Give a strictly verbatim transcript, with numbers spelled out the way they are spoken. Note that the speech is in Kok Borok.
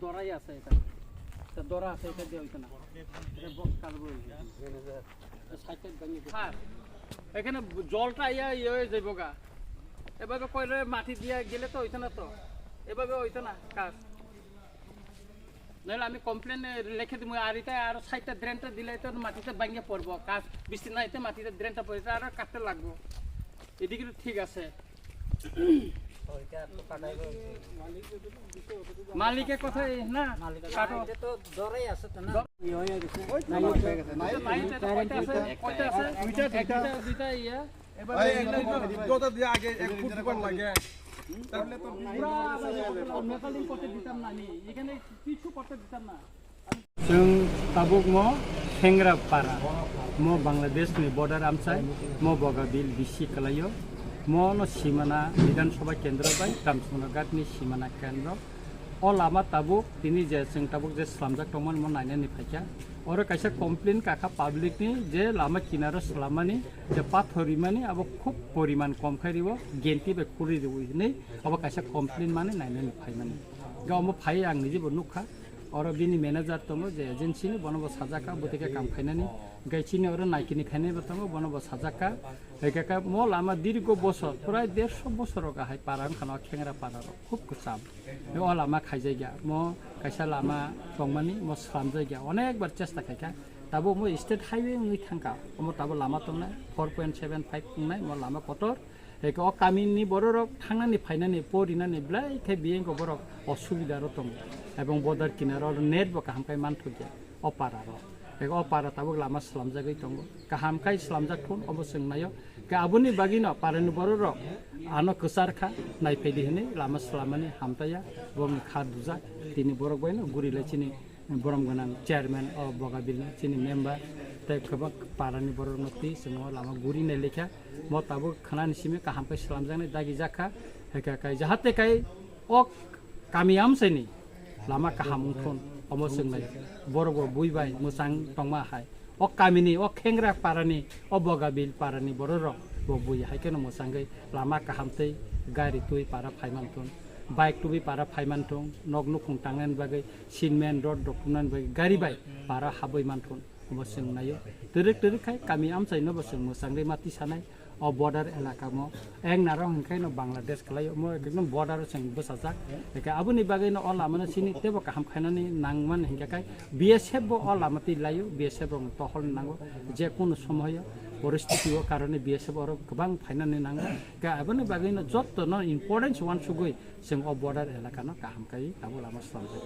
দরাই আছে এটা। এটা দরা আছে, এটা দিয়ে হইতো না। এটা বক্স কাটবো হইতো। এটা সাইডে ভেঙে দিতে। স্যার, এখানে জলটা ইয়া, ইয়ে হয়ে যাইবো গা। এভাবে কইলে মাটি দিয়ে গেলে তো হইতো না তো। এভাবে হইতো না কাজ। নাহলে আমি কমপ্লেন লিখে দিব, আর এটা আরো সাইডটা ড্রেনটা দিলে তো মাটিতে ভেঙে পড়বো। কাজ বৃষ্টি নাই তো মাটিতে ড্রেনটা পড়ে, এটা আরো কাটতে লাগবো। এদিকে তো ঠিক আছে। মালিকের কথা এই না, কাটো। এটা তো দরাই আছে তো না? ইয়ে হয়ে গেছে। লাইন তো কয়টা আছে? কয়টা আছে? দুইটা, দুইটা, দুইটা ইয়ে। ভাই, এই দুটো দিয়ে আগে এক ফুট দুবার লাগে। তাহলে তো পুরা মেটালিং করতে দিতাম না আমি। এখানে কিছু করতে দিতাম না। Chwng tabuk mo Khengra para, mo Bangladesh ni border amchai, mo Bogabil bisi kwlaio, mo no simana Bidhan Sabha kendro bai Ramchandra Ghat ni simana kendro. O lama tabuk tini je chwng tabuk je slamjak tongmani mo nainani phaikha. Oro kaisa complain kakha public ni je lama kinaro slamani je pathor rimani abo khub poriman kom khai ribo, genti bai khuri ribo hinwi abo kaisa complain mani nainani phaimani. Ga omo phai ang niji bo nukha. Oro bini manager tongo je agency ni, bono bo sajak kha, bwtwi khe kam khainani. Hwnkhe chini oro naikini khainai bo tongo, bono bo sajak kha. Hwnkhe khe mo lama dirgo bosor, prai dersho bosor rok ahai para wngkha no Khengra para rok khub kwcham. O lama khaijak ya, mo kaisa lama tongmani, mo slamjak ya, onek bar chesta khaikha. Tabuk mo state highway wngwi thangkha, omo tabuk lama tongnai, four point seven five wngnai, mo lama kotor. Eke o kami ni borok rok thangnani phainani porinani belai khe biyang ko borok osubida ro tongo. Ebong border kinaro net bo kaham khai manthokya o para ro. Eke o para tabuk lama slamjagwi tongo. Kaham khai slamjak thun obo chwng naio. Ke aboni bagwi no para ni borok rok ano kwchar kha naiphai di hinwi lama slamani hamtaya bongni kha dujak tini borok bai no guri lai chini borom gwnang chairman o Bogabil ni chini member tei kwbang para ni borok no twi chwng o lama guri nai lekha. Mo tabuk khwnani simi kaham khe slamjaknai dagi jakha, hai kha kai jahate kai o kami amchaini lama kaham wngthun, omo chwngnai borok bo bui bai mwchang tongma hai. O kamini, o Khengra parani, o Bogabil parani borok rok bo bui hai kheno mwchangwi lama kaham tei gari twi para phaimanthun, bike twi para phaimanthung, nok nukhung tangnani bagwi cement rod rok tubunani bagwi gari bai para habwi manthun. Omo chwng naio. Twrwk twrwk khai kami amchaino bo chwng mwchangwi ma tisanai. O border elaka mo eng narok hwnkhe no Bangladesh kwlai omo ekdom border o chwng bwsajak. Eke aboni bagwi no o lama no chini teibo kaham khainani nangmani hinkhe khai B S F bo o lama twi laio, B S F rok no tohol nango je kunu somoyo poristiti o karone B S F oro kwbang phainani nango. Ke aboni bagwi no jotto no importance wansugwi chwng o border elaka no kaham khai tabuk lama slamjak.